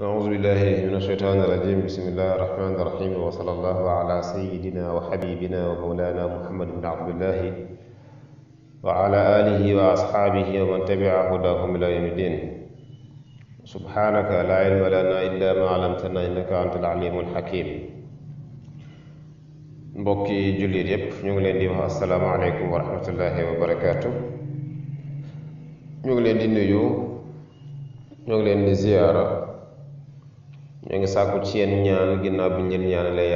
أعوذ بالله من الشيطان الرجيم بسم الله الرحمن الرحيم وصلى الله على سيدنا وحبيبنا ومولانا محمد بن عبد الله وعلى آله وأصحابه ومن تبع هداهم إلى يوم الدين سبحانك لا علم لنا إلا ما علمتنا إنك أنت العليم الحكيم mbokki jullit yépp ñu ngi leen di wax asalaamaaleykum wa rahmatullahi wa barakaatu. ñu ngi leen di nuyu, ñu ngi leen di ziyaara, ñu ngi sàkku ci yéen ñaan ginnaaw bi ñu leen ñaanalee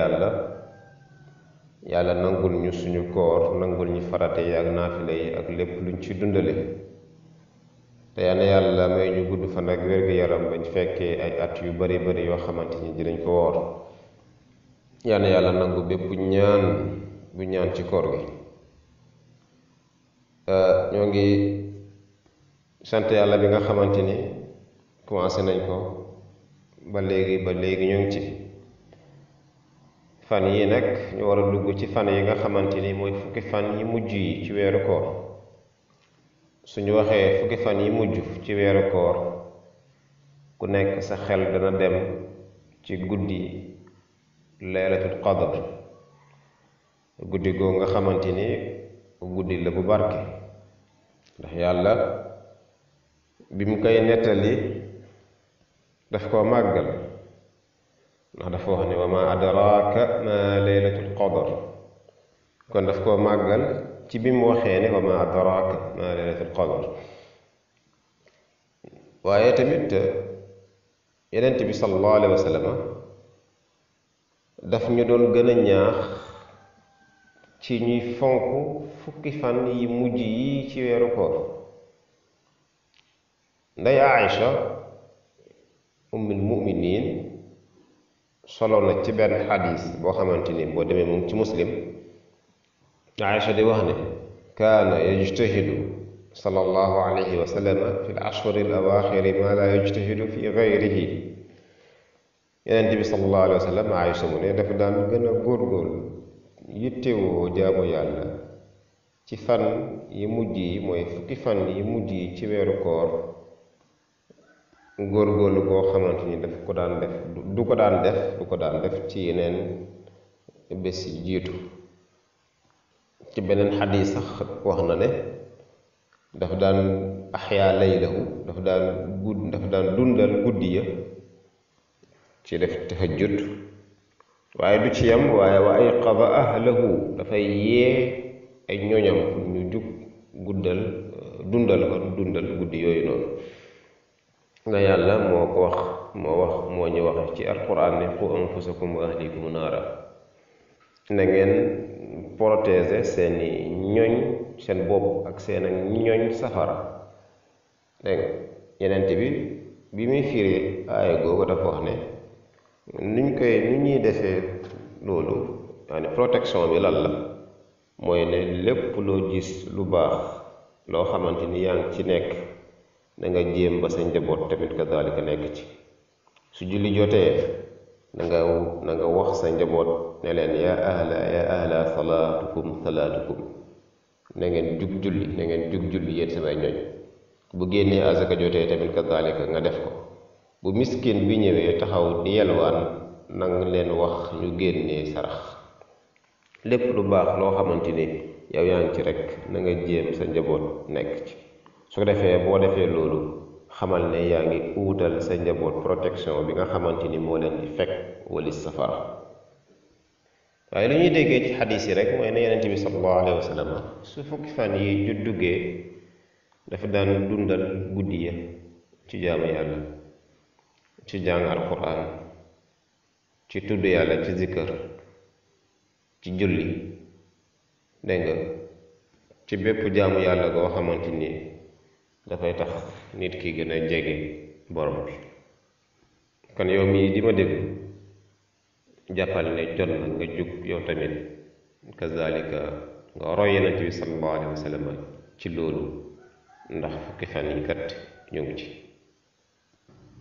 yàlla nangul ñu suñu koor, nangul ñu farate yi ak naafile yi ak lépp luñ ci dundale, te yàlla may ñu gudd fan ak wér-gu-yaram bañ fekkee ay at yu bari yoo xamante ni dinañ ko woor. yàlla nangu bépp ñaan bu ñaan ci koor gi. ñoo ngi sant yàlla bi nga xamante ni commencé nañ ko ba léegi ñoo ngi ci fan yi nag ñu war a dugg ci fan yi nga xamante ni mooy fukki fan yi mujj yi ci weeru koor. suñu waxee fukki fan yi mujj ci weeru koor, ku nekk sa xel dana dem ci guddi laylatul qadr, guddi googu nga xamante ni guddi la bu barke, ndax yàlla bi mu koy nettali daf koo màggal, ndax dafa wax ne wa ma adraka ma laylatul qadr. kon daf koo màggal ci bi mu waxee ne wa ma adraka ma laylatul qadr. waaye tamit Yonent bi sallallahu alayhi wa sallam daf ñu doon gën a ñaax ci ñuy fonk fukki fan yi mujj yi ci weeru koor. nday Aïcha ummul muminin solo na ci benn xadis boo xamante ni boo demee mu ngi ci Muslim. Aïcha di wax ne kaana yajtahidu sallallahu alayhi wa sallam fi l ashhuri al awaaxiri ma la yajtahidu fi gayrihi. Yonent bi sallallahu alayhi wa sallam Aïcha mu ne dafa daan gën a góorgóorlu yittewoo jaamu yàlla ci fan yi mujj yi, mooy fukki fan yi mujj yi ci weeru koor, góorgóorlu koo xamante ni daf ko daan def du ko daan def ci yeneen bés yi jiitu. ci beneen xadiis sax wax na ne dafa daan axyaa laylahu, dafa daan dundal guddi ya ci def tahajjud. waaye du ci yam, waaye wa ayqada ahlahu, dafay yee ay ñoñam pour ñu jug dundal guddi yooyu noonu. nga yàlla moo ñu wax ci alquran ne qu anfusakum wa ahlikum naara, na ngeen protéger seeni ñoñ, seen bopp ak seen ñoñ safara. dégg nga Yonent bi muy firi aaya googu dafa wax ne nu ñuy defee loolu, yaani protection bi lan la, mooy ne lépp loo gis lu baax loo xamante ni yaa ngi ci nekk, da nga jéem ba sa njaboot tamit kadaalika nekk ci. su julli jotee na nga wax sa njaboot ne leen yaa ahla salaatukum, na ngeen jug julli yéen samay ñoñ. bu génnee azaka jotee tamit kadaalika nga def ko. bu miskin bi ñëwee taxaw di yelwaan, nang leen wax ñu génnee sarax. lépp lu baax loo xamante ni yow yaa ngi ci rek na nga jéem sa njaboot nekk ci. su ko defee boo defee loolu, xamal ne yaa ngi uutal sa njaboot protection bi nga xamante ni moo leen di fekk walis safara. waaye lu ñuy déggee ci xadiis yi rek mooy ne Yonent bi sallallahu alayhi wa sallam su fukki fan yi ju duggee dafa daan dundal guddi ya ci jaamu yàlla, ci jàng alquran, ci tudd yàlla, ci zikkër, ci julli, dégg nga, ci bépp jaamu yàlla goo xamante ni dafay tax nit ki gën a jege borom bi. kon yow mii di ma dégg, jàppal ne jot na nga jug yow tamit kazalika nga roy Yonent bi sallallahu alayhi wa sallam ci loolu, ndax fukki fan yi kat ñu ngi ci.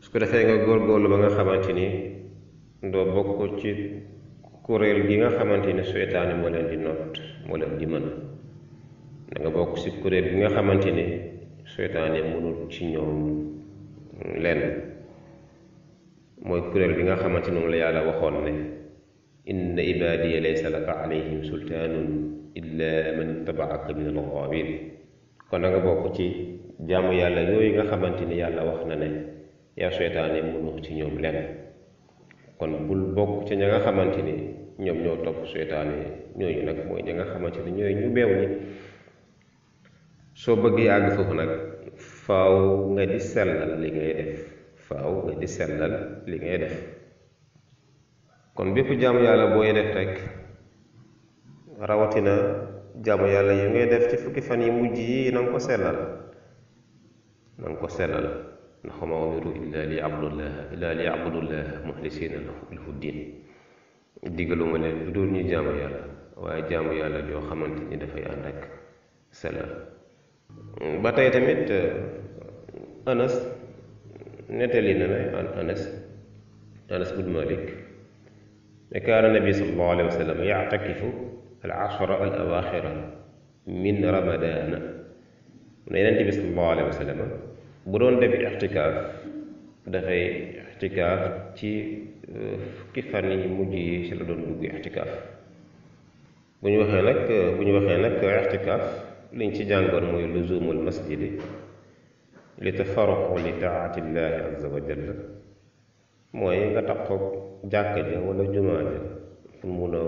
su ko defee nga góorgóorlu ba nga xamante ni doo bokk ci kuréel gi nga xamante ni seytaane moo leen di noot, moo leen di mën. da nga bokk ci kuréel gi nga xamante ni seytaane mënul ci ñoom lenn. mooy kuréel bi nga xamante ni moom la yàlla waxoon ne inna ibadiya laysa laka alayhim sultaanun illa man ittabaaka min al-ghaawin. kon na nga bokk ci jaamu yàlla yooyu nga xamante ni yàlla wax na ne yaa seytaane mënoo ci ñoom lenn. kon bul bokk ci ña nga xamante ni ñoom ñoo topp seytaane. ñooñu nag mooy ña nga xamante ni ñooy ñu beew ñi. soo bëggee àgg foofu nag faaw nga di sellal li ngay def. faaw nga di sellal li ngay def. kon bépp jaamu yàlla booy def rek, rawatina jaamu yàlla yu ngay def ci fukki fan yi mujj yi, na nga ko sellal. na nga ko sellal ndax wa maa umiru illa li ya'budullaha muxlisina lahu diin. digalu ma leen lu dul ñu jaamu yàlla, waaye jaamu yàlla joo xamante ni dafay ànd ak sellal. ba tey tamit Anas nettali na ne Anas bun Malik ne kaana nabi sallallahu alayhi wa sallam yactakifu al-ashra al-awaaxira min ramadaana. ne Yonent bi sallallahu alayhi wa sallam bu doon def ixtikaaf dafay ixtikaaf ci fukki fan yi mujj yi ci la doon dugg ixtikaaf. bu ñu waxee nag ixtikaaf liñ ci jàngoon mooy luzumul masjidi li tafaruqu li taatillahi azza wa jalla, mooy nga taxoog jàkka ja wala jumaa ja pour mun a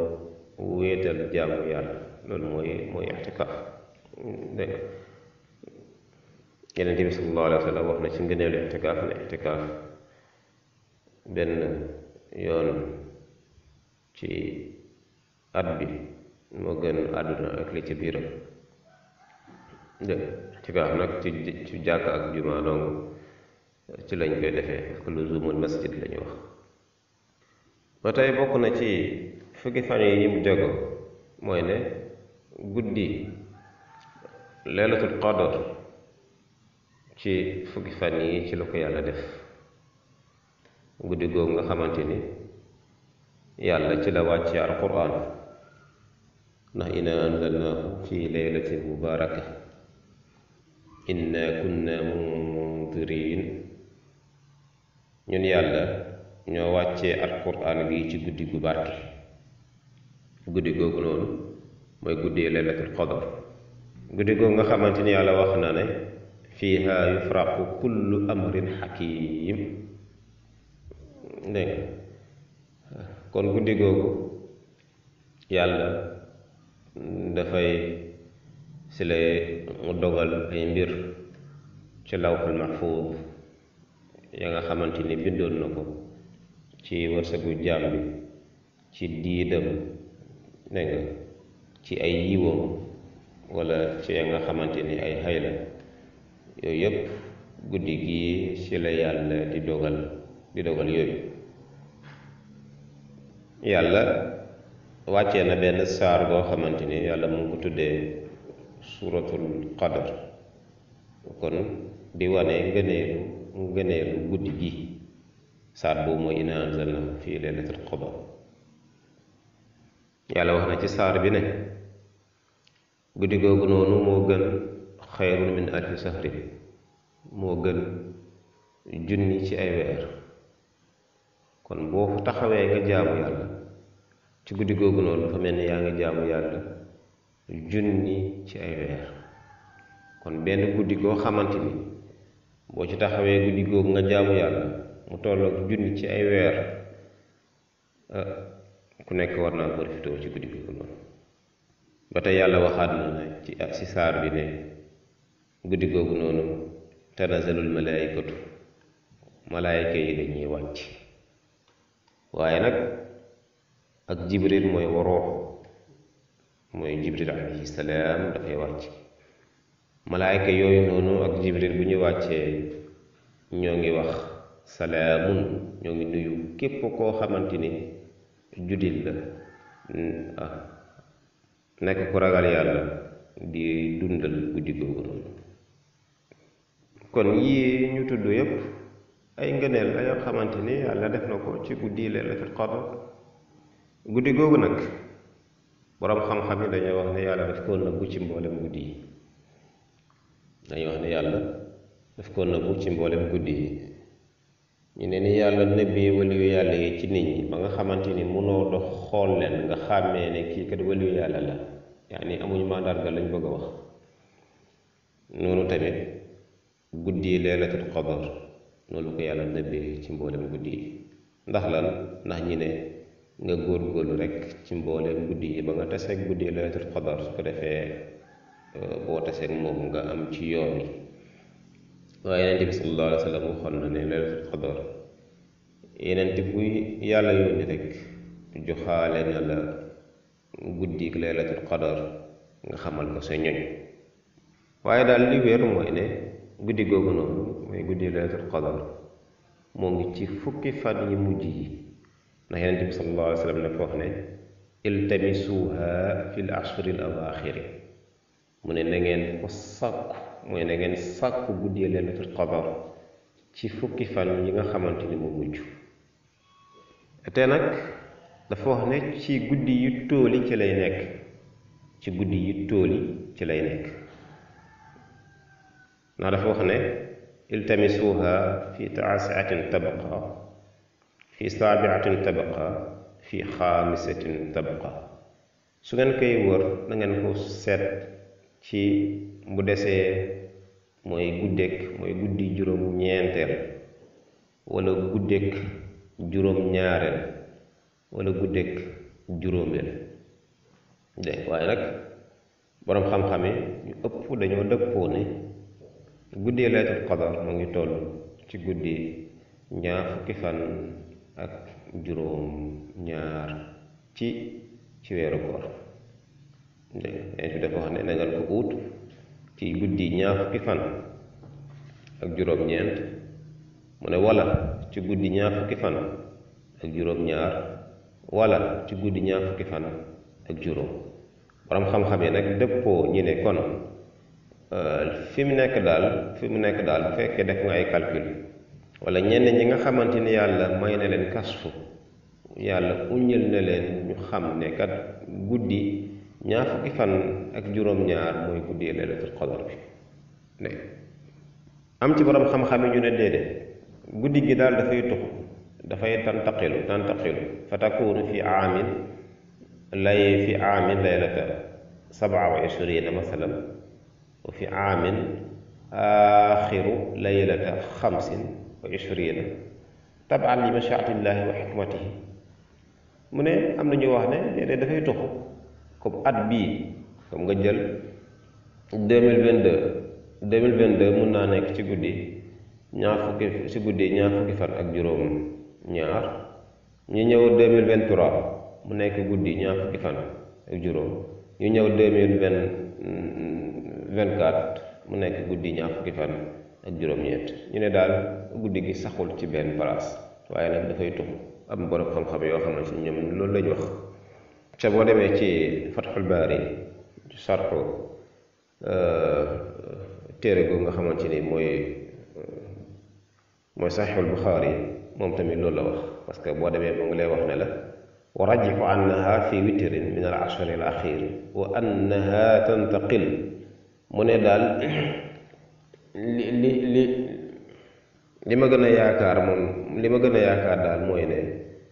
wéetal jaamu yàlla. loolu mooy ixtikaaf. dégg nga Yonent bi sallallahu alayhi wa sallam wax na ci ngëneelu ixtikaaf ne ixtikaaf benn yoon ci at bi moo gën àdduna ak li ci biiram. ixtikaaf nag ci jàkka ak jumaa dong ci lañ koy defee, parce que luzumul masjid la ñu wax. ba tey bokk na ci fukki fan yi mu jego mooy ne guddi laylatul qadr ci fukki fan yi ci la ko yàlla def. guddi googu nga xamante ni yàlla ci la wàccee alquran ndax inna anzalnaahu fi laylatin mubaraka inna kunna mundirin. ñun yàlla ñoo wàccee alquran gi ci guddi gu barke. guddi googu noonu mooy guddi laylatul qadr. guddi googu nga xamante ni yàlla wax na ne fiiha yufraqu kullu amrin hakim. dégg nga kon guddi googu yàlla dafay si lay mu dogal ay mbir ci lawhul mahfuuz ya nga xamante ni bindoon na ko ci wërsëgu jaam bi, ci diidam, dégg nga ci ay yiwam, wala ci ya nga xamante ni ay xayla. yooyu yëpp guddi gii ci la yàlla di dogal yooyu. yàlla wàccee na benn saar boo xamante ni yàlla mu ngi ko tuddee suuratul qadar. kon di wane ngëneelu guddi gi. saar boobu mooy inna anzalnahu fi laylatul qadr. yàlla wax na ci saar bi ne guddi googu noonu moo gën xayrun min alfi sahrin, moo gën junni ci ay weer. kon boo fa taxawee nga jaamu yàlla ci guddi googu noonu dafa mel ni yaa ngi jaamu yàlla junni ci ay weer. kon benn guddi goo xamante ni boo ci taxawee guddi googu nga jaamu yàlla mu tollook junni ci ay weer, ku nekk war naa profité ci guddi googu noonu. ba tey yàlla waxaat na ne ci saar bi ne guddi googu noonu tanazalul malaayikatu, malaayika yi dañuy wàcc. waaye nag ak jibril mooy waroo, mooy jibril alayhi salaam dafay wàcc. malaayika yooyu noonu ak jibril bu ñu wàccee ñoo ngi wax salaamun, ñoo ngi nuyu képp koo xamante ni juddit la nekk ku ragal yàlla di dundal guddi googu noonu. kon yii ñu tudd yépp ay ngëneel la yoo xamante ni yàlla def na ko ci guddi laylatul qadr. guddi googu nag boroom xam-xam yi dañoo wax ne yàlla daf koo nëbbu ci mboolem guddi yi. dañoo wax ne yàlla daf koo nëbbu ci mboolem guddi yi. ñu ne ni yàlla nëbbee waliyu yàlla yi ci nit ñi ba nga xamante ni mënoo dox xool leen nga xàmmee ne kii kat waliyu yàlla la yaani amuñu mandarga lañ bëgg a wax. noonu tamit guddi leelatul qadar noonu ko yàlla nëbbee ci mboolem guddi yi ndax lan ndax ñi ne nga góorgóorlu rek ci mboolem guddi yi ba nga taseeg guddi leelatul qadar su ko defee boo taseeg moom nga am ci yoon yi. waaye yenente bi sallallahu alayhi wa sallam waxoon na ne leelatul qadar yenente buy yàlla yónni rek joxaale na la guddi leelatul qadar nga xamal ko sa ñoñ. waaye daal li wér mooy ne guddi googu noonu mooy guddi leelatul qadar moo ngi ci fukki fan yi mujj yi ndax yenente bi sallallahu alayhi wa sallam dafa wax ne iltamisuha fi l ashri l awaaxiri mu ne na ngeen ko sàkku mooy na ngeen sàkku guddi leelatul qadar ci fukki fan yi nga xamante ni mu mujj te nag dafa wax ne ci guddi yu tóoli ci lay nekk ci guddi yu tóoli ci lay nekk ndax dafa wax ne iltamisuha fi taasiatin tabqa fi saabiatin tabqa fi xaamisatin tabqa su ngeen koy wër na ngeen ko seet ci bu desee mooy guddi juróom ñeenteel wala guddeeg juróom ñaareel wala guddeeg juróomeel waaye nag boroom xam-xam yi ñu ëpp dañoo dëppoo ne guddi laylatul qadar mu ngi toll ci guddi ñaar fukki fan ak juróom ñaar ci weeru koor dafa wax ne na ngeen ko ut ci guddi ñaar fukki fan ak juróom-ñeent mu ne wala ci guddi ñaar fukki fan ak juróom-ñaar wala ci guddi ñaar fukki fan ak juróom. borom xam-xam yi nag dëppoo ñi ne kon fi mu nekk daal bu fekkee def nga ay calcul wala ñenn ñi nga xamante ni yàlla may na leen kasfu yàlla uññil na leen ñu xam ne kat guddi ñaar fukki fan ak juróom-ñaar mooy guddi laylatul qadar bi am ci borom xam-xam yi ñu ne déedéet guddi gi daal dafay tuxu dafay tantaqilu fa takunu fi aamin laylata 27 masalan wa fi aamin axiru laylata 25 taban li mashaatillahi wa xikmatihi mu ne am na ñu wax ne déedéet dafay tuxu comme at bii comme nga jël 2022 mun naa nekk ci guddi ñaar fukki fan ak juróom ñaar ñu ñëw 2023 mu nekk guddi ñaar fukki fan ak juróom ñu ñëw 2024 mu nekk guddi ñaar fukki fan ak juróom-ñeent ñu ne daal guddi gi saxul ci benn place waaye nag dafay tux am borom xam-xam yoo xam ne si ñoom loolu lañu wax ca boo demee ci Fatxul Baari ci sarxu téere googu nga xamante ni mooy Saxiixul Buxaari moom tamit loolu la wax parce que boo demee moo ngi lay wax ne la wa rajixu annaha fi witrin min al ashri al axir wa annaha tantaqil mu ne daal li ma gën a yaakaar daal mooy ne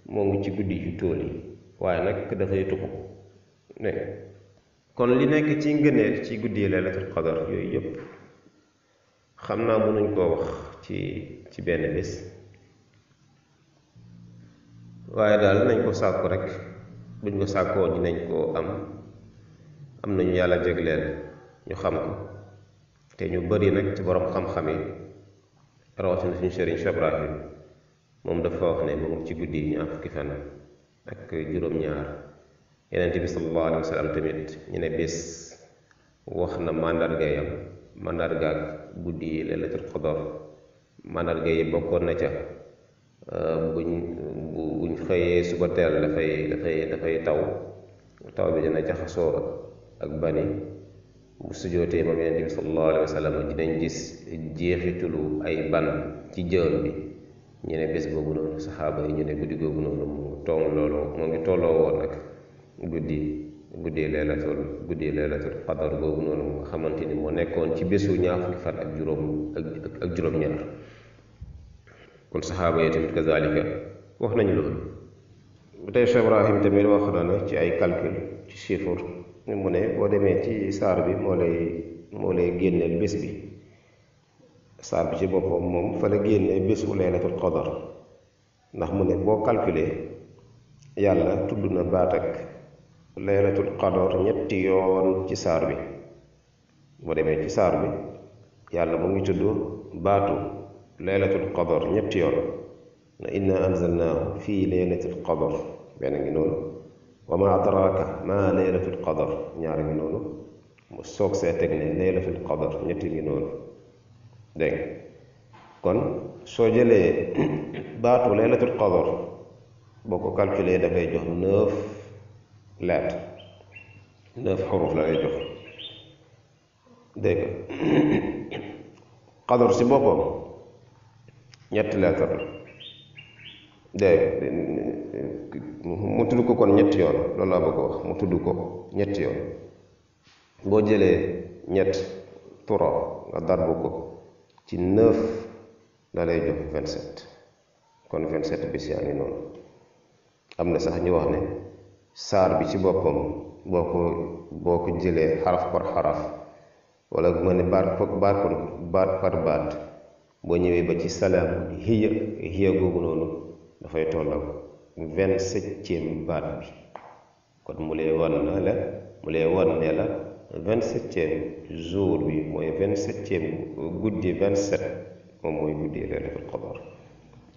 moo ngi ci guddi yu tóol yi waaye nag dafay tuxu ne kon li nekk ci ngëneel ci guddi laylatul qadar yooyu yëpp xam naa mënuñ koo wax ci benn bés waaye daal nañ ko sàkku rek buñ ko sàkkoo dinañ koo am nañu yàlla jégleel ñu xam ko te ñu bari nag ci borom xam-xam yi rawatina suñu sëriñ Cheikh Ibrahim moom dafa wax ne moom ci guddi ñaar fukki fan ak juróom-ñaar Yonent bi sallallahu alayhi wa sallam tamit ñu ne bés wax na màndargaak guddi laylatul qadar màndarga yi bokkoon na ca buñ xëyee suba teel dafay taw bi dina jaxasoo ak bani bu sujootee moom Yonent bi sallallahu alayhi wa sallam dinañ gis jeexitulu ay ban ci jëm bi ñu ne bés boobu noonu saxaaba yi ñu ne guddi googu noonu moo ngi tolloo woon nag guddi laylatul qadar googu noonu nga xamante ni moo nekkoon ci bésu ñaar fukki fan ak juróom-ñaar kon saxaaba yi tamit kazalika wax nañ loolu. bu tey Cheikh Ibrahim tamit wax na ne ci ay calcul ci chiffre mu ne boo demee ci saar bi moo lay génneel bés bi saar bi ci boppam moom fa la génnee bésu laylatul qadar ndax mu ne boo calculer yàlla tudd na baat ak laylatul qadar ñetti yoon ci saar bi. boo demee ci saar bi yàlla mu ngi tudd baatu laylatul qadar ñetti yoon na inna anzalnaahu fii laylatul qadar benn ngi noonu wa ma adraaka ma laylatul qadar ñaar ngi noonu mu soog see teg ne laylatul qadar ñetti ngi noonu dégg kon soo jëlee baatu laylatul qadar boo ko calculer dafay jox 9 lettres 9 xuruf la lay jox dégg nga qadar si boppam ñetti lettre la dégg mu tudd ko kon ñetti yoon loolu laa bëgg a wax mu tudd ko ñetti yoon boo jëlee ñett tura nga darbu ko ci 9 la lay jox 27 kon 27 bis yaa ngi noonu. am na sax ñu wax ne saar bi ci boppam boo ko jëlee xaraf par xaraf wala ma ne baat par baat boo ñëwee ba ci salaam hiya googu noonu dafay tollal 27e baat bi kon mu lay wan ne la 27e jour bi mooy 27e guddi 27 moom mooy guddi laylatul qadar.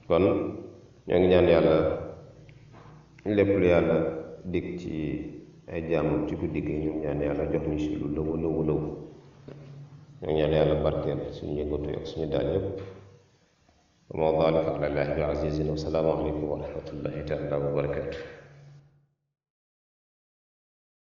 kon ñoo ngi ñaan yàlla lépp lu yàlla dig ci ay jaamam ci guddi gi ñu ñaan yàlla jox ñu si lu lëw ñoo ñaan yàlla barkeel suñu yëngatu ak suñu daal yëpp wa ma daalika ala llaahi bi aziizin wa salaamu aleykum wa rahmatullahi taala wa